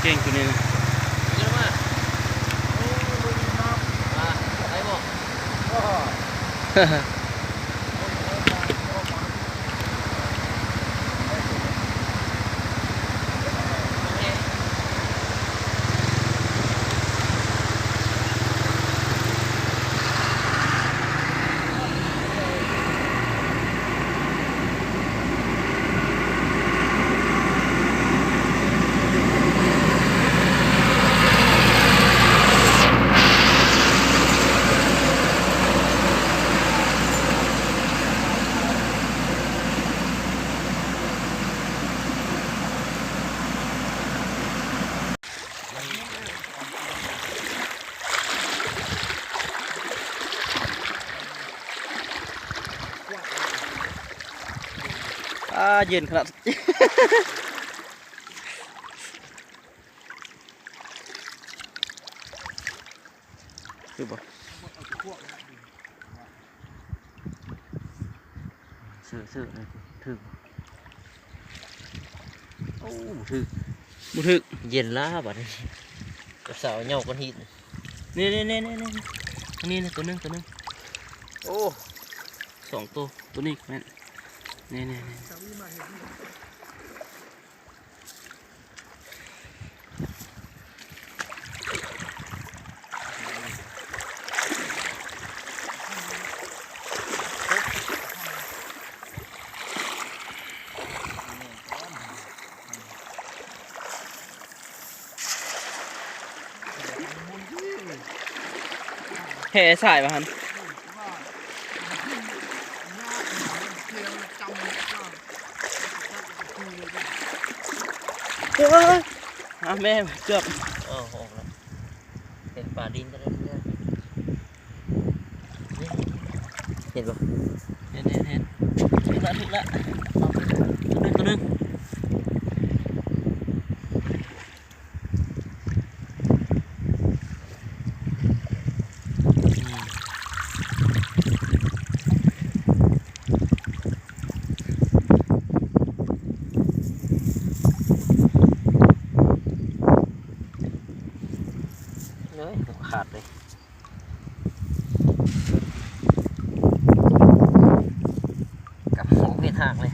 ເກັ່ງຢູ່ນີ້ນະ. ອາ ເຢັນຂະໜາດ. ຖືກບໍ່? ເຊີ ເຊີ ຖືກບໍ່? ໂອ້ ບໍ່ຖືກ ບໍ່ຖືກ. ເຢັນລະບາດນີ້ ກັບສາວເຍົາກ້ອນຫີນ. ນີ້ໆໆໆ ນີ້ ໂຕໜຶ່ງ ໂຕໜຶ່ງ. ໂອ້ ສອງໂຕ ໂຕນີ້ແມ່ນ ນີ້ໆໆ. ແຫ່ສາຍວ່າຫັ້ນ. ເອີຍ ອາ ແມ່ ເກືອບ ເອີ ອອກແລ້ວ. ເຫັນປາດິນກໍໄດ້ເພື່ອນ ເຫັນບໍ່? ເຫັນ ເຫັນ ເຫັນ ຖືກລະ ຖືກລະ ໂຕໜຶ່ງ ໂຕໜຶ່ງ. ເອີຍ ຫົວຂາດເລີຍ ກຳຫົວເປັນຫັກເລີຍ.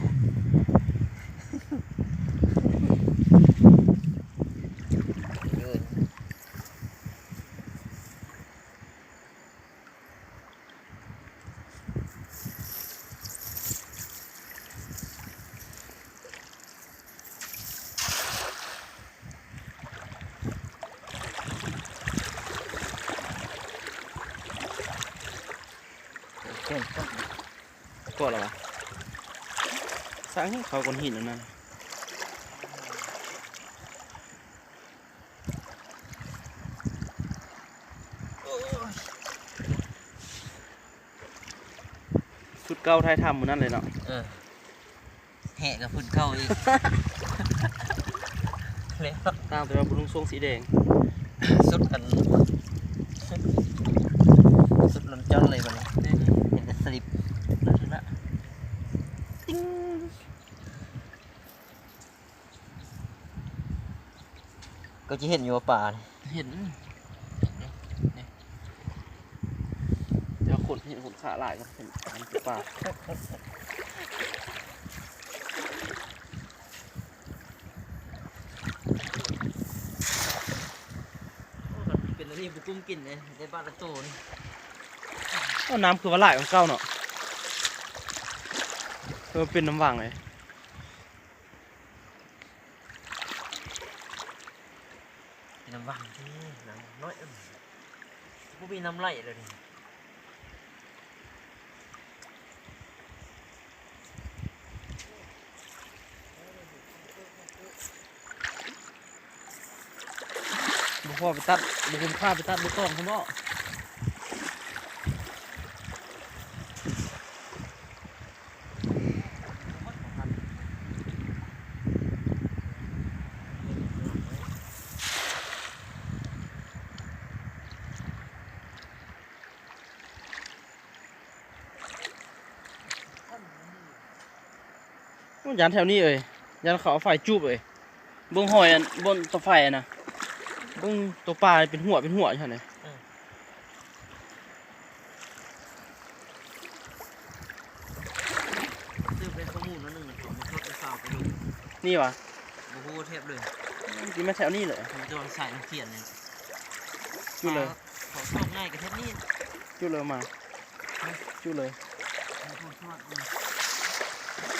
ກວດແລ້ວຫວາ? ສ້າງເຂົາກ້ອນຫີນອັນນັ້ນ. ໂອ້ຍ ຊຸດເກົ່າຖ່າຍທຳມື້ນັ້ນເລີຍເນາະ. ເອີ ແຫະກັບພຸ້ນເກົ່າອີກ ແລ້ວ ຕ່າງແຕ່ວ່າບໍ່ນຸ່ງໂສ້ງສີແດງ ຊຸດອັນ ຊຸດລອນຈອນເລີຍບັດນີ້. ນີ້ໆ ເຫັນແຕ່ສະລິບ ນັ້ນລະ ຕິງ. ກໍຈະເຫັນຢູ່ວ່າປານີ້ ເຫັນ ເຫັນຢູ່ ນີ້ ແຕ່ວ່າຄົນ ເຫັນຄົນຂາຫຼາຍກໍເຫັນ ເຫັນແຕ່ປາ. ໂອ້ ຄັນເປັນອັນນີ້ບໍ່ກຸ້ມກິນເດ້ ໄດ້ບາດລະໂຕນີ້. ໂອ້ ນ້ຳຄືວ່າຫຼາຍກວ່າເກົ່າເນາະ ເອີ ເປັນນ້ຳວັງເດ້. ເປັນນ້ຳວັງເດ້ ນ້ຳນ້ອຍ ເອີ ບໍ່ມີນ້ຳໄຫຼເລີຍນີ້. ບໍ່ພໍໄປຕັດ ບໍ່ຄຸ້ມຄ່າໄປຕັດໃບຕອງຊັ້ນເນາະ. ໂອ້ ຢ້ານແຖວນີ້ເອີຍ ຢ້ານເຂົາເອົາໄຟຈູບເອີຍ. ເບິ່ງຮອຍອັນ ບ່ອນເຕົາໄຟຫັ້ນນະ. ເບິ່ງໂຕປາເປັນຫົວເປັນຫົວຢູ່ຫັ້ນເດ້. ເອີ ຊື້ເປັນຂໍ້ມູນໜ້ອຍໜຶ່ງ ຂອງມັນເຂົ້າໄປຊາວໄປໂລ. ນີ້ຫວາ? ບໍ່ຮູ້ແທບເລີຍ. ອືມ ຊິແມ່ນແຖວນີ້ເລີຍ. ມັນຈະວ່າສາຍນ້ຳຂຽນນີ້. ຈຸດເລີຍ. ຂອງຊອກງ່າຍກໍແທບນີ້. ຈຸດເລີຍມາ. ຮະ? ຈຸດເລີຍ.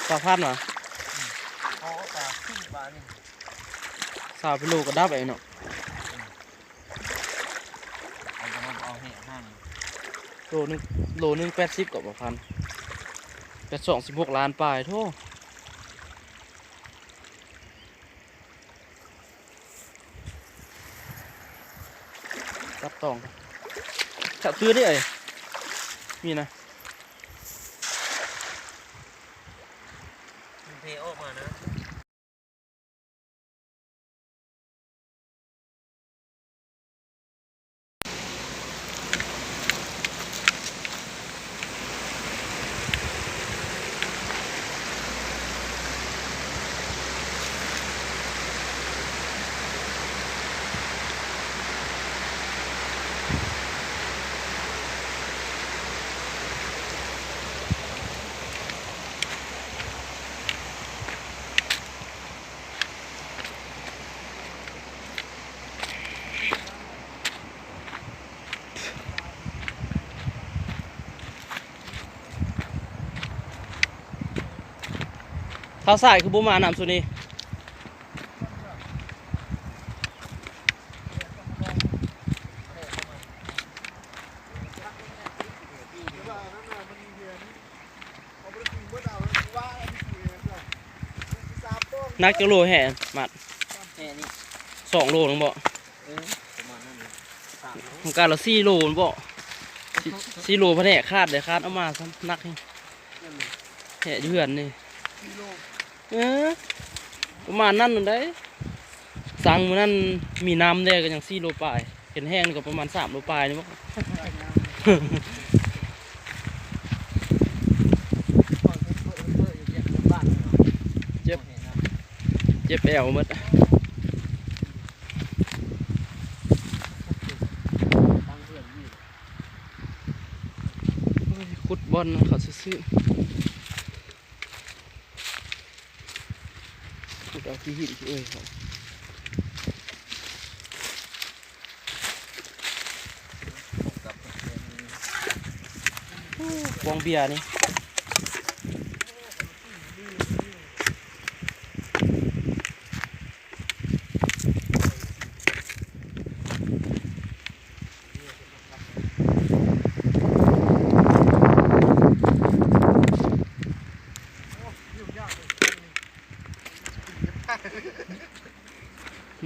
ສາມພັນຫວາ? ອືມ ອໍ ປາຂຶ້ນປານີ້. ຊາວກິໂລກໍດັບໄອ້ເນາະ. ເອົາແຕ່ວ່າບໍ່ເອົາແຮະຫັ້ນ. ໂລໜຶ່ງ ໂລໜຶ່ງແປດສິບກວ່າພັນ ແປດສອງ ສິບຫົກລ້ານປາຍ ໂທ້. ຈັບຕ້ອງ ຈັບຕື່ນນີ້ເອີຍ ນີ້ນະ ມັນເພອອກມານະ. ທ້າວຊາຍຄືບໍ່ມານຳຊຸນີ້? ໜັກຈັກໂລແຮ່ມັດ? ແຮ່ນີ້ສອງໂລໜຶ່ງບໍ? ເອີ ປະມານນັ້ນແຫຼະ ສາມໂລ ຂອງການລະສີ່ໂລແມ່ນບໍ? ສີ່ ສີ່ໂລ ພະແນກຂາດເດ້ ຂາດອອກມາຊ້ຳ ໜັກແຮງ. ແຮ່ຢູ່ເຮືອນນີ້ ເອີ ປະມານນັ້ນນັ້ນໄດ໋. ສັ່ງມື້ນັ້ນມີນ້ຳແດ່ກໍຍັງສີ່ໂລປາຍ ເຫັນແຫ້ງນີ້ກໍປະມານສາມໂລປາຍນີ້ບໍ? ເຈັບ ເຈັບແອວໝົດ. ໂອ້ຍ ຂຸດບ່ອນເຂົາຊື່ໆ. ຂຸດເອົາຂີ້ຫີນເອີຍເຂົາ. ໂອ້ ກອງເບຍນີ້.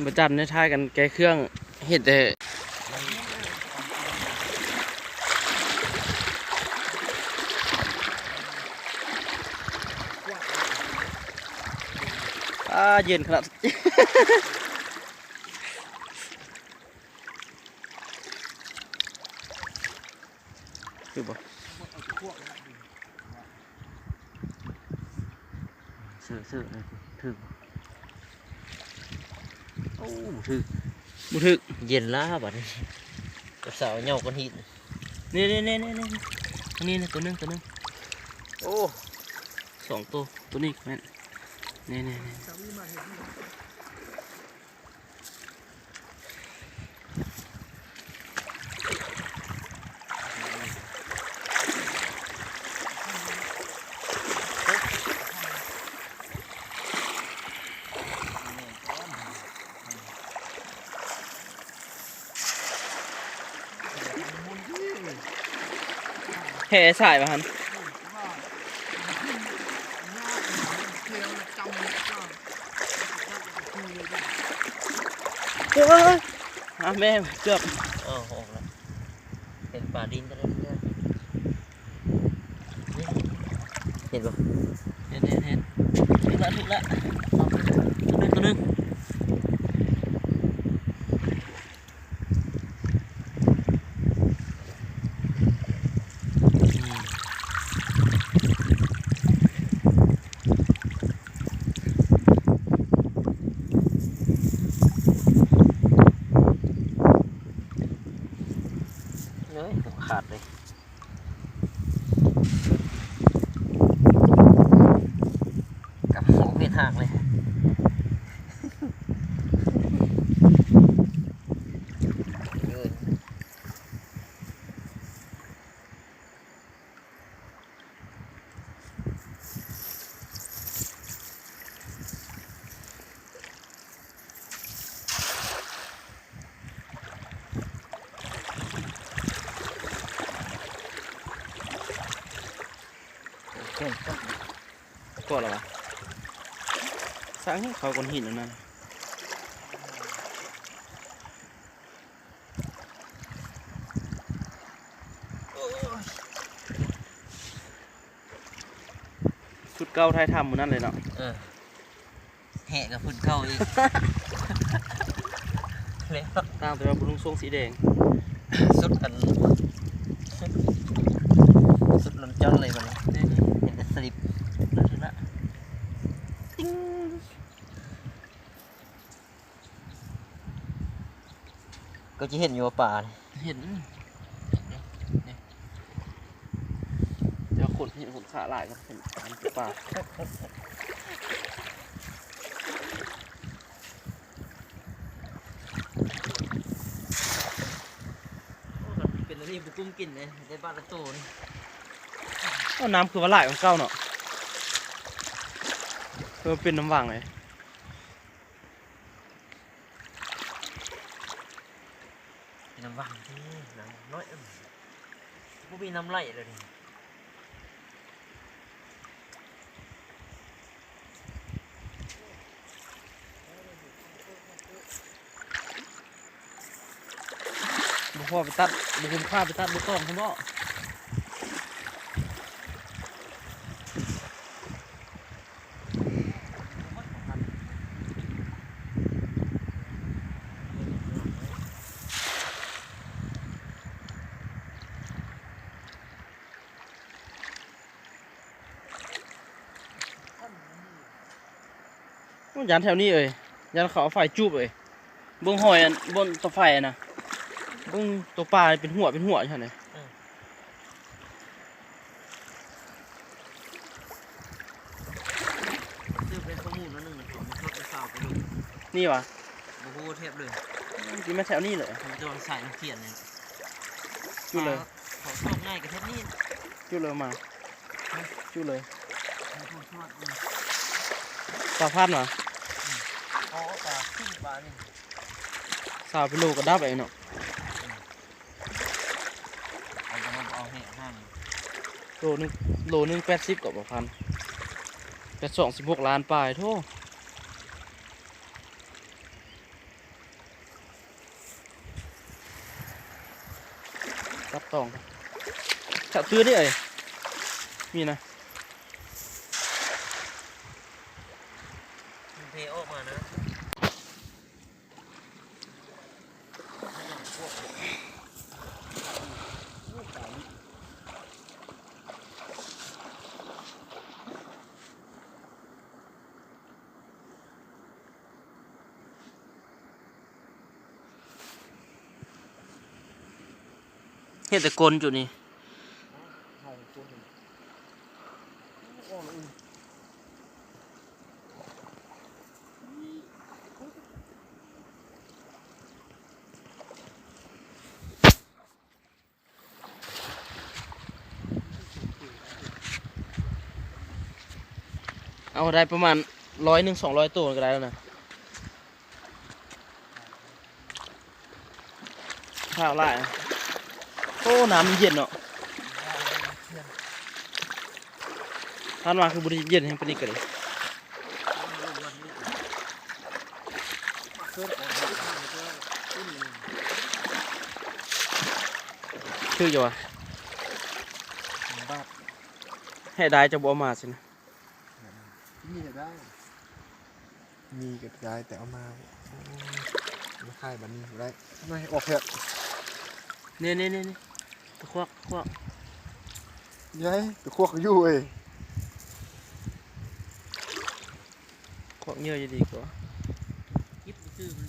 ບໍ່ຈັນໄດ້ຖ່າຍກັນແກ້ເຄື່ອງ ເຫັນແຕ່ ອາ ເຢັນຂະໜາດ. ຖືກບໍ່? ເຊີໆ ຖືກບໍ່? ໂອ້ ບໍ່ຖືກ ບໍ່ຖືກ. ເຢັນລະບາດນີ້ ກັບສາວເຍົາກ້ອນຫີນ. ນີ້ໆໆ ນີ້ ໂຕໜຶ່ງ ໂຕໜຶ່ງ. ໂອ້ ສອງໂຕ ໂຕນີ້ກໍແມ່ນ ນີ້ໆ. ແຫ່ສາຍວ່າຫັ້ນ. ເອີຍ ອາ ແມ່ ເກືອບ ເອີ ອອກແລ້ວ. ເຫັນປາດິນກໍໄດ້ ເຫັນບໍ່? ເຫັນ ເຫັນ ເຫັນ ຖືກລະ ຖືກລະ ໂຕໜຶ່ງ ໂຕໜຶ່ງ. ອືມ. ຫາກເລີຍ. ພໍແລ້ວຫວາ? ສ້າງໃຫ້ເຂົາກ້ອນຫີນອັນນັ້ນ. ຊຸດເກົ່າຖ່າຍທຳມື້ນັ້ນເລີຍເນາະ. ເອີ ແຫະກັບພຸ້ນເຂົ້າອີກ ແລ້ວ ຕ່າງແຕ່ວ່າບໍ່ນຸ່ງໂສ້ງສີແດງ ສຸດອັນ ສຸດລອນຈອນເລີຍບັດນີ້ ເຫັນແຕ່ສະລິບ ເລີຍລະ ຕິງ. ກໍຈະເຫັນຢູ່ວ່າປານີ້ ເຫັນ ເຫັນເດ້ ນີ້ ແຕ່ວ່າຄົນ ເຫັນຄົນຂາຫຼາຍກໍເຫັນ ເຫັນແຕ່ປາ. ໂອ້ ຄັນເປັນອັນນີ້ບໍ່ກຸ້ມກິນເດ້ ໄດ້ບາດລະໂຕນີ້. ໂອ້ ນ້ຳຄືວ່າຫຼາຍກວ່າເກົ່າເນາະ ເອີ ເປັນນ້ຳວັງເດ້. ເປັນນ້ຳວັງຕິ ນ້ຳນ້ອຍ ບໍ່ມີນ້ຳໄຫຼເລີຍນີ້. ບໍ່ພໍໄປຕັດ ບໍ່ຄຸ້ມຄ່າໄປຕັດໃບຕອງຊັ້ນບໍ? ໂອ້ ຢ້ານແຖວນີ້ເອີຍ ຢ້ານເຂົາເອົາໄຟຈູບເອີຍ. ເບິ່ງຮອຍອັນບ່ອນຕົວໄຟຫັ້ນນະ ເບິ່ງຕົວປາເປັນຫົວເປັນຫົວຢູ່ຫັ້ນເດ້. ເອີ ຊື້ເປັນຂໍ້ມູນອັນໜຶ່ງ ຂອງມັນຊົດໄປຊາວກິໂລ. ນີ້ຫວາ? ບໍ່ຮູ້ແທບເລີຍ ຊິແມ່ນແຖວນີ້ເລີຍ ມັນຈະວ່າສາຍນ້ຳຂຽນນີ້. ຈຸເລີຍ ເຂົາຊອກງ່າຍກໍແທບນີ້ ຈຸເລີຍມາ ຈຸເລີຍ. ຊາວພັນຫວາ? ອືມ ເອົາປາ ຊິງປານີ້ ຊາວກິໂລກໍດັບໄອ້ເນາະ. ອືມ ເອົາແຕ່ວ່າບໍ່ເອົາແຫ້ງ ໂລໜຶ່ງ ໂລໜຶ່ງແປດສິບກໍບໍ່ພັນ ແປດສອງ ສິບຫົກລ້ານປາຍ ໂທ້. ຕັດຕອງ ຈະຕື່ນນີ້ເອີຍ ມີນະ ມັນເພອອກມານະ. ເຫັນແຕ່ກົ້ນຈຸນີ້ ເອົາໄດ້ປະມານຮ້ອຍໜຶ່ງ ສອງຮ້ອຍໂຕກໍໄດ້ແລ້ວນະ. ຂາວຫຼາຍ ໂອ້ ນ້ຳມັນເຢັນເນາະ. ທ່ານວ່າຄືບໍ່ໄດ້ເຢັນແຮງປານນີ້ກໍໄດ້. ຄືຢູ່ວ່າ ແຮງໄດ້ເຈົ້າບໍ່ເອົາມາຊິນະ. ມີກໍໄດ້ ມີກໍໄດ້ ແຕ່ເອົາມາ ໂອ້ຍ ມາຂາຍບັດນີ້ບໍ່ໄດ້ ມາໃຫ້ອອກເຖາະ. ນີ້ໆໆ ຕະຄວັກ ຕະຄວັກ ຍາຍ ຕະຄວັກຢູ່ເອີຍ ຄວັກເຫຍື່ອຢູ່ດີກວ່າ. ກິບຊື່ມັນ